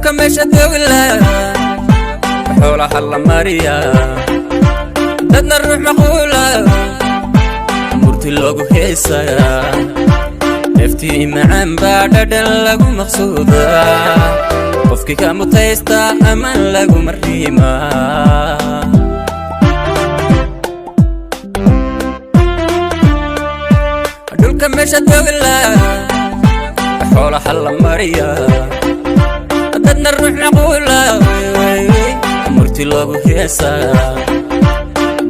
Dhulka meesha dawla xoolaha la mariya, dadna ruux maquula murti loogu heesayaa. Neftii macaan baa dhadhan lagu maqsuudaa, qofkii ka mutaysta amaan laguma riimaa. Dhulka meesha dawla xoolaha la mariya, dadna ruux maquula murti loogu heesaa.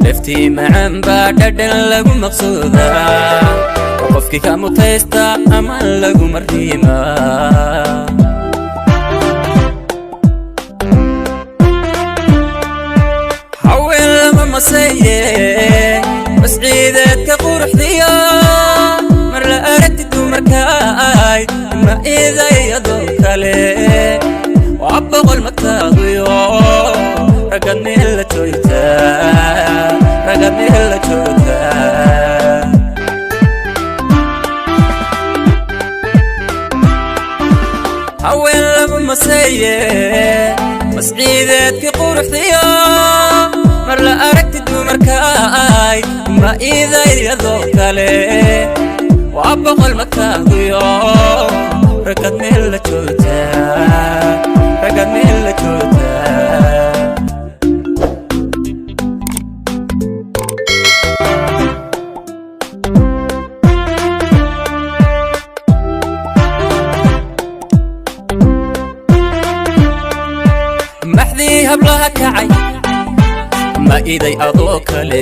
Neftii macaan baa dhadhan lagu maqsuudaa, qofkii ka mutaysta amaan laguma riimaa. Haween lama maseeye, masciideedka quruxdiyo mar la aragti dumarkaay ma iidayadoo kale. Waa boqol mataaduyo ragad meel la joogtaa, ragad meel la joogtaa. Haween lama maseeye, masciideedkii quruxdiyo mar la aragti dumarkaay ma iidayadoo kale. Waa boqol mataaduyo ragad meel la joogtaa, ragad meel la joogtaa. Maxdii hablaha kacay ma iday adoo kale,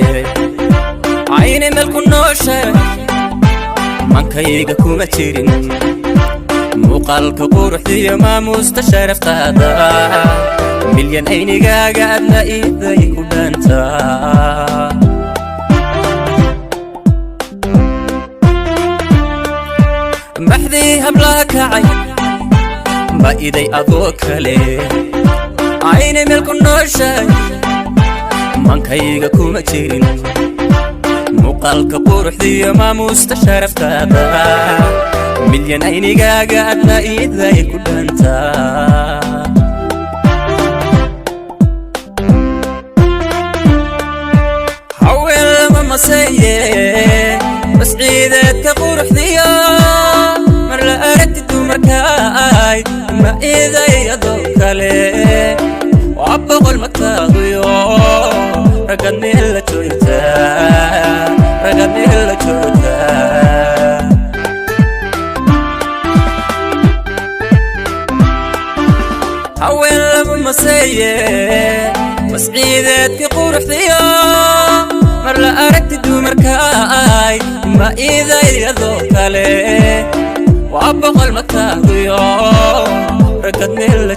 cayni meel ku nooshay mankayga kuma jirin. Muuqaalka quruxdiyo maamuusta sharaftaada, milyan aynigaaga adna iiday ku dhaantaa. Maxdii hablaha kacay ma iday adoo kale, cayni meel ku nooshay mankayga kuma jirin. Muuqaalka quruxdiyo maamuusta sharaftaada, milyan aynigaaga adna iiday ku dhaantaa. Haween lama maseeye, masciideedka quruxdiyo mar la aragti dumarkaay ma iidayadoo kale. Waa boqol mataaduyo ragad meel la joogtaa, ragad meel la joogtaa. Haween lama maseeye, masciideedkii quruxdiyo mar la aragti dumarkaay ma iidayadoo kale. Waa boqol mataaduyo ragad meel la